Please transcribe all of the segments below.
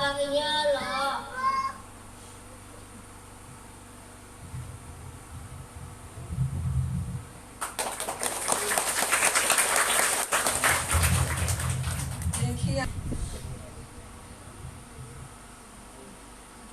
ပှၤကညီလီၤ.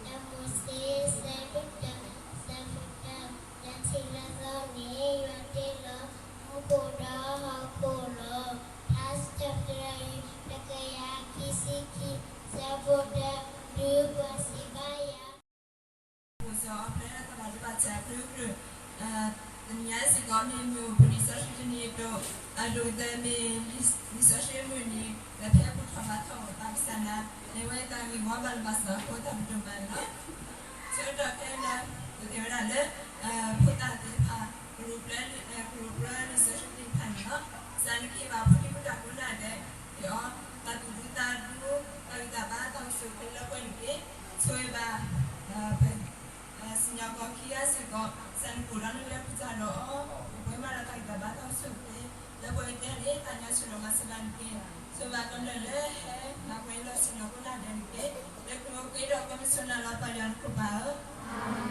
လၢမိၤၡ့ ဆၢဒိၣ်တၢ ဆၢဖိတၢ, လၢထံးလၢကီၢ်န့ၣ် ယွၤတ့လီၤမူခိၣ်ဒီးဟီၣ်ခိၣ်လီၤ. ဖျါစံးထီၣ်ပတြၢၤ တကယၤခံဆံခံ ဆၢဖိတၢ, ဒုးပှၤစံးဘၣ်ယၤ အိၣ်စီၤအီဖျဲတၢ်ဘၣ်ဒိဘၣ်ထံးအကလုာ်ကလုာ်, တနံၤညါစ့ၢ်ကီးမ့ၢ်မုၢ်အိၣ်ဖဲလံာ်စီဆှံတနံၤအတီၢ်, အဒိၣ်ကတၢၢ်မ့ၢ်လံာ်စီဆှံမုၢ်နံၤ လၢဖဲပထီၣ်ဘါထီၣ်ပာ်ကစၢ်နၤ, မ့ၢ်ဝဲတၢ်ဂ့ၢ်ဝီဘၣ်လၢဘၣ်စၢ်အဃိတၢ်ပဒိၣ်မးန့ၣ်လီၤ. ဆၢကတီၢ်ခဲအံၤလၢ ပကတဲဝဲဒၣ်လၢ ဖိသၣ်သ့ၣ်တဖၣ် ကရူၢ်ပြၢ ကရူၢ်ပြၢလံာ်စီဆှံသ့ၣ်တဖၣ်န့ၣ်လီၤ. စးထီၣ်က့ၤဘၣ်ဖိဒံဖိသၣ်ကိးဂၤဒဲး က့ၤအီၤ တၢ်သူၣ်ဒူသးဒူ တၢ်ဂံၢ်တၢ်ဘါတၢ်အိၣ်ဆူၣ်အိၣ်ချ့လၢပှဲၤန့ၣ်တက့ၢ်. ဆိၣ်ဂ့ၤဘၣ် ပ စံၣ်ညီၣ်ကွီၢ်ခံဂၤစ့ၢ်ကီး စးနကိၣ်ဒီးနကလဲၤဃုာ်တၢ်ဒီးအီၤ ပှဲၤမးဒီးတၢ်ဂံၢ်တၢ်ဘါတၢ်အိၣ်ဆူၣ်အိၣ်ချ့ လၢပှဲၤကတၢၢ်န့ၣ် သးညီဆူၣ်လီၤမၤစၢၤဘၣ်နက့ၢ်. ဆိၣ်ဂ့ၤဘၣ်ကမျၢၢ်လၢဟဲမၤပှဲၤလီၢ်ဆူၣ်လီၤကိးဂၤဒဲးန့ၣ်တက့ၢ်. လၢကျိၤဝဲဒီးပမုၢ်ဆ့ၣ်နီၤလီၤပၢ်ယွၤနခိၣ်ပၢ်ဧၢ, အၤမ့ၣ်.